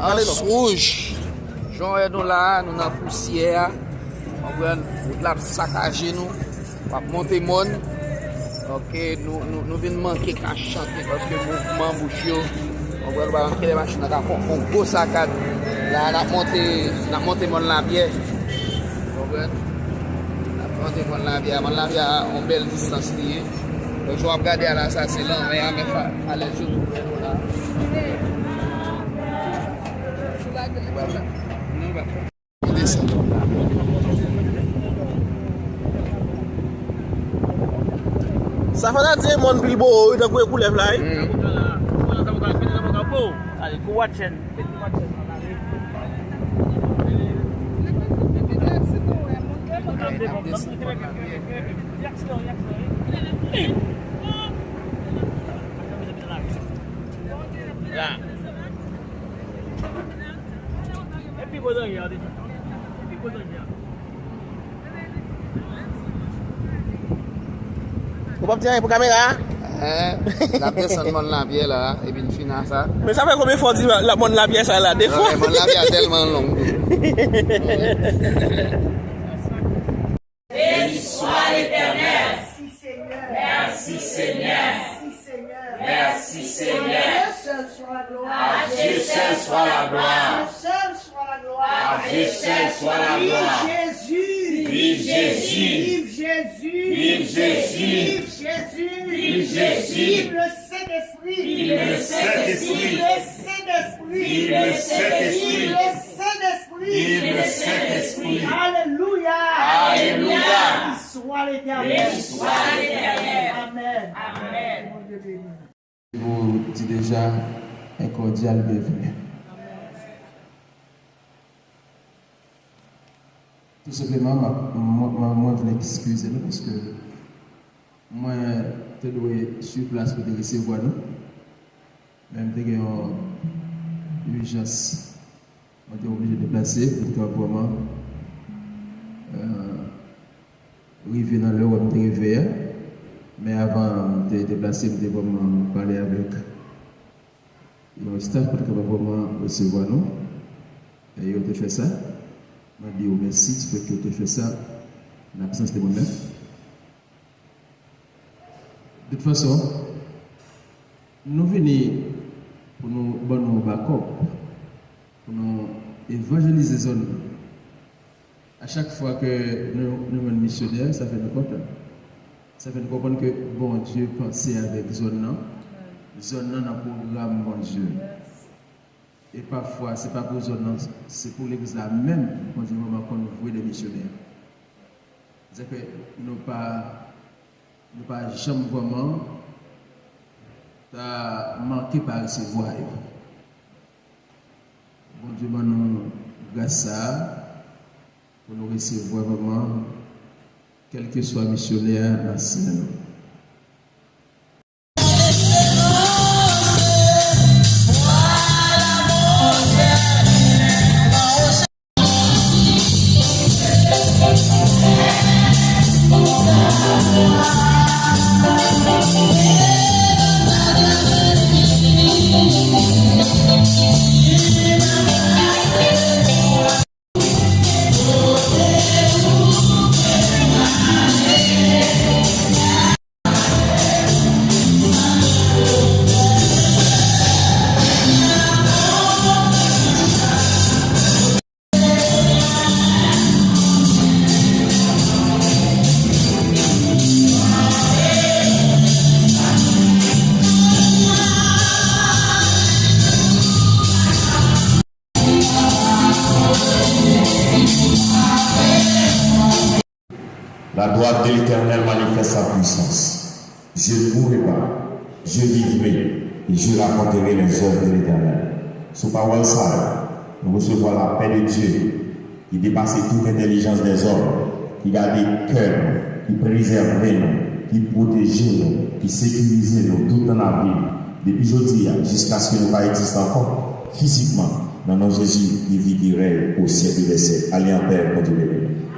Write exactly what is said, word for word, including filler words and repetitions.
Anse Rouge. Jan w wè nou la a, nou nan pousyè a. Konprann? Wout la ap sakaje nou. W ap monte mòn. Ok, nou, nou, nou vin manke ka chante paske mouvman bouch yo. Konprann? Ou pa konn kilè machin nan ka fè, fè yon gwo sakad. La, n ap monte, n ap monte mòn Lapyè. Konprann? N ap monte mòn Lapyè. Mòn Lapyè a, yon bèl distans li ye. Donk, jan w ap gade a la, sa se lanmè a, men fa-, falèz yo tou prè nou la. Nou pa pè. Desann. Sa fè ta di mòn pil bo, wi, tankou e koulèv la, wi. Mm. Ale, kou watch and Ou p ap di anyen pou kamera a? N ap desann mòn Lapyè la, epi n fini a sa. Men sa fè konbyen fwa w di la, mòn Lapyè sa la? De fwa? Mòn Lapyè a tèlman long tou. Béni soit l'Éternel. Merci Seigneur. Merci Seigneur. Merci Seigneur. À Dieu seul soit la gloire. À Dieu seul soit la gloire. À Dieu seul soit la gloire. À Dieu seul soit la gloire. Vive Jésus. Vive Jésus. Vive Jésus. Vive Jésus. Vive Jésus. Vive le Saint-Esprit. Vive le Saint-Esprit. Vive le Saint-Esprit. Vive le Saint-Esprit. Vive le Saint-Esprit. Vive le Saint-Esprit. Alléluia. Alléluia. Béni soit l'Éternel. Béni soit l'Éternel. Amen. Amen. Bondye beni. Vous dis déjà un cordial bienvenue. Tou senpleman, m ap, mwen, mwen, mwen vle eskize nou paske mwen te dwe sou plas pou te resevwa nou, men m te gen yon ijans. Mwen te oblije deplase pou te kapab vrèman, euh, rive nan lè w wè m te rive a. Men avan m te deplase, m te vrèman pale avèk yon staff pou te kapab vrèman resevwa nou. E yo te fè sa. Mwen di yo mèsi ti fèt ke yo te fè sa nan absans de mwen menm. De tout fason, nou vini pou nou ban nou bakòp, pou nou evanjelize zòn nan. A chak fwa ke nou, nou jwenn misyonè, sa fè nou kontan. Sa fè nou konprann ke Bondye panse avèk zòn nan. Zòn nan nan pwogram Bondye. E pafwa, se pa pou zòn nan, se pou legliz la menm, Bondye vrèman konn voye de misyonè. Sèke nou pa, nou pa janm vrèman ta manke pa resevwa yo. Bondye ban nou gras sa a pou nou resevwa vrèman, kèlkeswa misyonè a nan sen nou. La droite de l'Éternel manifeste sa puissance. Je ne mourrai pas, je vivrai, et je raconterai les œuvres de l'Éternel. Sou pawòl sa yo, nou resevwa lapè de Dye ki depase tout entèlijans dèzòm, ki gade kè nou, ki prezève nou, ki pwoteje nou, ki sekirize nou tout tan n ap viv, depi jodi a jiskaske nou pa egziste ankò fizikman, nan non Jezi ki viv, ki rèy o syèk dè syèk. Ale an pè, Bondye beni nou.